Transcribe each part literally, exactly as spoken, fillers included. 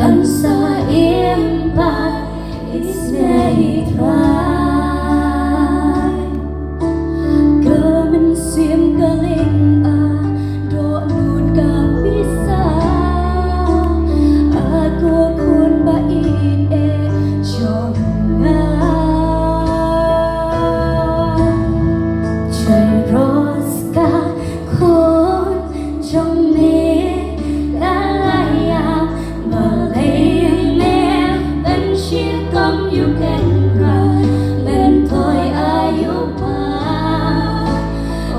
Kan sa im pat ïa i Trai. Ka mynsiem ka ling, a dohnud ka pisa. A ko khun ba ïeit jong nga. Jairus, ka khun jong me ka la ïap. Balei me ban shitom ïa u kynrad, ban toi aïu pat?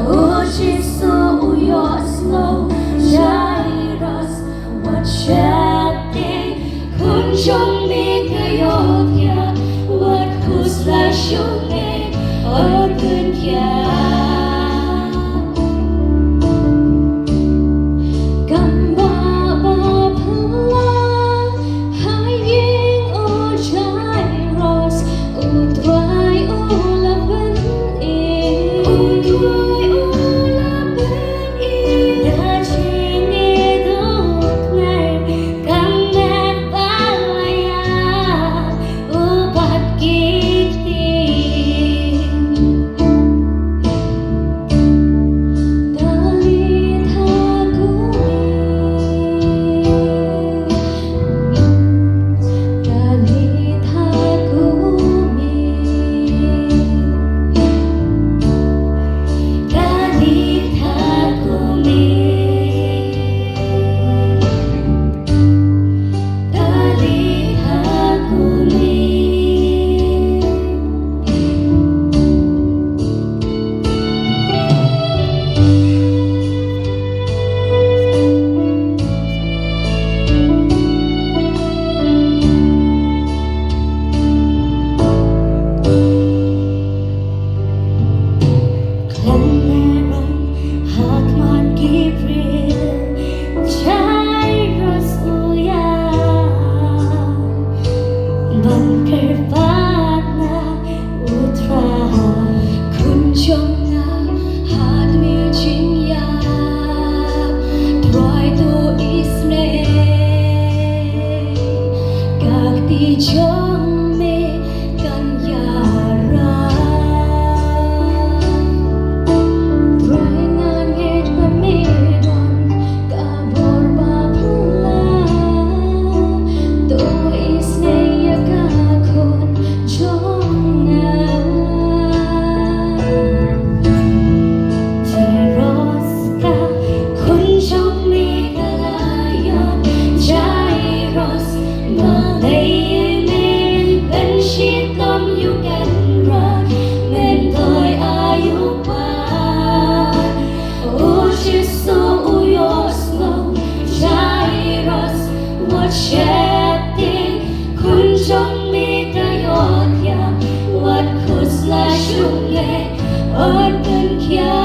O Jisu, u ïohsngew. Jairus, wat sheptieng, khun jong me ka ïohthiah. Wat khuslai shuh, me ot pynkhiah. Kam ba ba phylla ha ïing, o Jairus, u Trai u la pyni. U Trai u la pyni. Da jingïeit u kner, ka met ba la ïap, u bat ki kti. Talitha kumi, Talitha kumi, Talitha kumi. Talitha kumi. Khlem ne rong ha khmat ki briew, Jairus u ïaid ban kyrpad na u Trai. Khun jong nga ha kane ka jingïap, Trai to isynei. Ka kti jong me kan ïarap. Trai, nga ngeit ba me don ka bor ba phylla. To isynei ïa ka khun jong nga. Jairus, ka khun jong me ka la ïap. Jairus, balei me ban shitom ïa u kynrad, men toi aïu pat? O Jisu u ïohsngew. Jairus, wat sheptieng, khun jong me ka ïohthiah. Wat khuslai shuh, me ot pynkhiah.